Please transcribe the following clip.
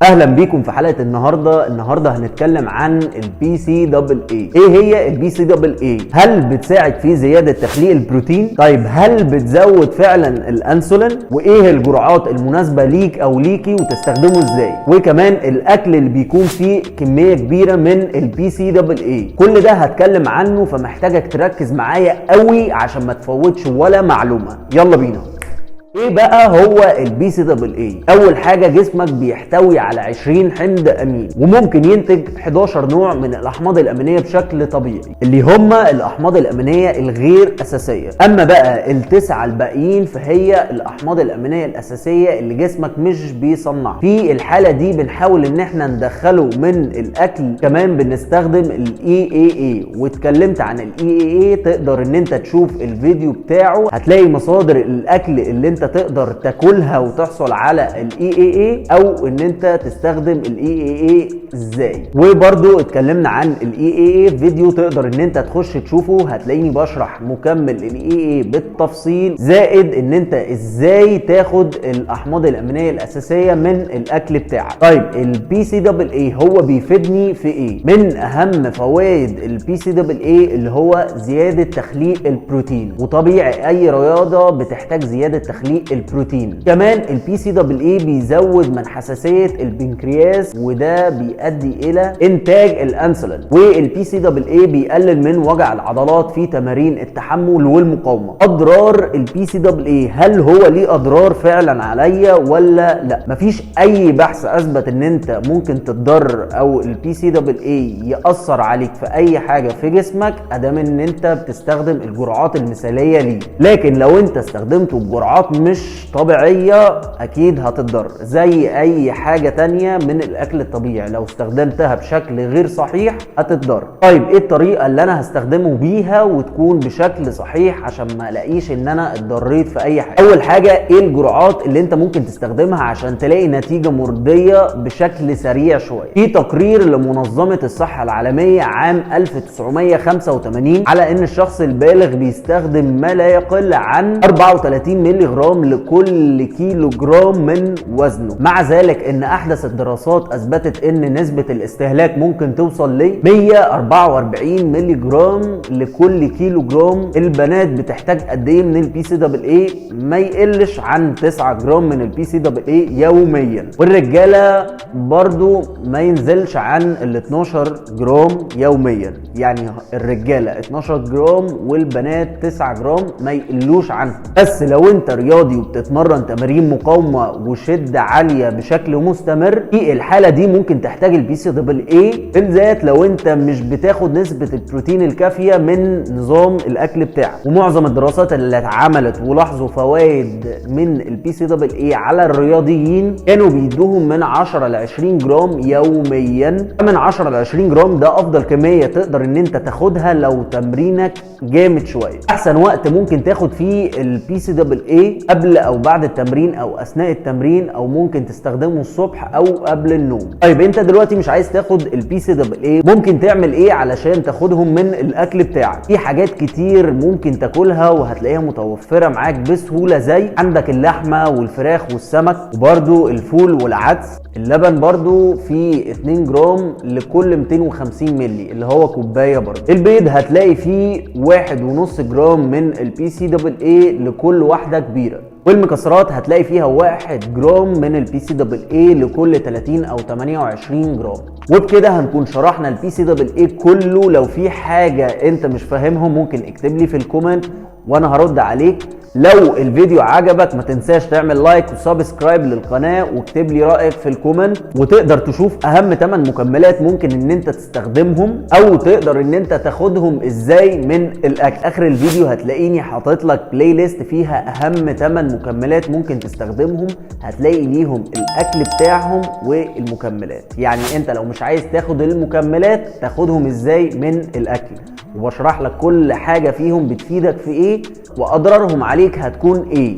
اهلا بيكم في حلقة النهارده. النهارده هنتكلم عن البي سي دبل اي. ايه هي البي سي دبل اي؟ هل بتساعد في زيادة تخليق البروتين؟ طيب هل بتزود فعلا الانسولين؟ وايه الجرعات المناسبة ليك او ليكي وتستخدمه ازاي؟ وكمان الاكل اللي بيكون فيه كمية كبيرة من البي سي دبل اي. كل ده هتكلم عنه، فمحتاجك تركز معايا قوي عشان ما تفوتش ولا معلومة. يلا بينا. ايه بقى هو البي سي دبل اي؟ اول حاجة، جسمك بيحتوي على 20 حمض امين، وممكن ينتج 11 نوع من الاحماض الامينية بشكل طبيعي، اللي هم الاحماض الامينية الغير اساسيه. اما بقى التسعة الباقيين فهي الاحماض الامينية الاساسية اللي جسمك مش بيصنعها. في الحالة دي بنحاول ان احنا ندخله من الاكل. كمان بنستخدم ال EAA، واتكلمت عن ال EAA، تقدر ان انت تشوف الفيديو بتاعه، هتلاقي مصادر الاكل اللي انت تقدر تاكلها وتحصل على ال EAA، او ان انت تستخدم ال EAA ازاي. وبرده اتكلمنا عن ال EAA فيديو، تقدر ان انت تخش تشوفه، هتلاقيني بشرح مكمل ال EAA بالتفصيل، زائد ان انت ازاي تاخد الاحماض الامينية الاساسية من الاكل بتاعك. طيب البي سي دبل اي هو بيفيدني في ايه؟ من اهم فوائد البي سي دبل اي اللي هو زيادة تخليق البروتين، وطبيعي اي رياضة بتحتاج زيادة تخليق البروتين. كمان البي سي دبل اي بيزود من حساسية البنكرياس، وده بيؤدي الى انتاج الانسولين. والبي سي دبل اي بيقلل من وجع العضلات في تمارين التحمل والمقاومة. اضرار البي سي دبل اي، هل هو ليه اضرار فعلا عليا ولا لا؟ مفيش اي بحث اثبت ان انت ممكن تتضرر او البي سي دبل اي ياثر عليك في اي حاجة في جسمك، ادام ان انت بتستخدم الجرعات المثالية ليه. لكن لو انت استخدمته بجرعات مش طبيعية اكيد هتتضرر، زي اي حاجة تانية من الاكل الطبيعي، لو استخدمتها بشكل غير صحيح هتتضرر. طيب ايه الطريقة اللي انا هستخدمه بيها وتكون بشكل صحيح عشان ما الاقيش ان انا اتضريت في اي حاجه؟ اول حاجه، ايه الجرعات اللي انت ممكن تستخدمها عشان تلاقي نتيجة مرضية بشكل سريع شويه؟ في تقرير لمنظمة الصحة العالمية عام 1985 على ان الشخص البالغ بيستخدم ما لا يقل عن 34 مللي جرام لكل كيلو جرام من وزنه. مع ذلك ان احدث الدراسات اثبتت ان نسبه الاستهلاك ممكن توصل ل 144 مللي جرام لكل كيلو جرام. البنات بتحتاج قد ايه من البي سي دبل اي؟ ما يقلش عن 9 جرام من البي سي دبل اي يوميا، والرجاله برضو ما ينزلش عن ال 12 جرام يوميا. يعني الرجالة 12 جرام والبنات 9 جرام، ما يقلوش عنهم. بس لو انت رياضي وبتتمرن تمارين مقاومة وشده عالية بشكل مستمر، في الحالة دي ممكن تحتاج البي سي دبل اي، بالذات لو انت مش بتاخد نسبه البروتين الكافيه من نظام الاكل بتاعك. ومعظم الدراسات اللي اتعملت ولاحظوا فوائد من البي سي دبل اي على الرياضيين كانوا بيدوهم من 10 ل 20 جرام يوميا. من 10 ل 20 جرام ده افضل كمية تقدر ان انت تاخدها لو تمرينك جامد شويه. احسن وقت ممكن تاخد فيه البي سي دبل اي قبل او بعد التمرين او اثناء التمرين، او ممكن تستخدمه الصبح او قبل النوم. طيب انت دلوقتي مش عايز تاخد البي سي دبل اي، ممكن تعمل ايه علشان تاخدهم من الاكل بتاعك؟ في حاجات كتير ممكن تاكلها وهتلاقيها متوفرة معاك بسهوله، زي عندك اللحمة والفراخ والسمك، وبرده الفول والعدس. اللبن برده فيه 2 جرام لكل 250 مللي اللي هو كوباية. برده البيض هتلاقي فيه 1.5 جرام من البي سي دبل اي لكل واحدة كبيره. والمكسرات هتلاقي فيها 1 جرام من البي سي دبل اي لكل 30 او 28 جرام. وبكده هنكون شرحنا البي سي دبل اي كله. لو في حاجة انت مش فاهمهم ممكن اكتب لي في ال comment وانا هرد عليك. لو الفيديو عجبك ما تنساش تعمل like و subscribe للقناة، واكتب لي رأيك في ال comment. وتقدر تشوف اهم 8 مكملات ممكن ان انت تستخدمهم او تقدر ان انت تاخدهم ازاي من الاكل. اخر الفيديو هتلاقيني حاطط لك playlist فيها اهم 8 مكملات ممكن تستخدمهم، هتلاقي ليهم الاكل بتاعهم والمكملات. يعني انت لو مش عايز تاخد المكملات تاخدهم ازاي من الاكل، وبشرح لك كل حاجة فيهم بتفيدك في ايه واضرارهم عليك هتكون ايه.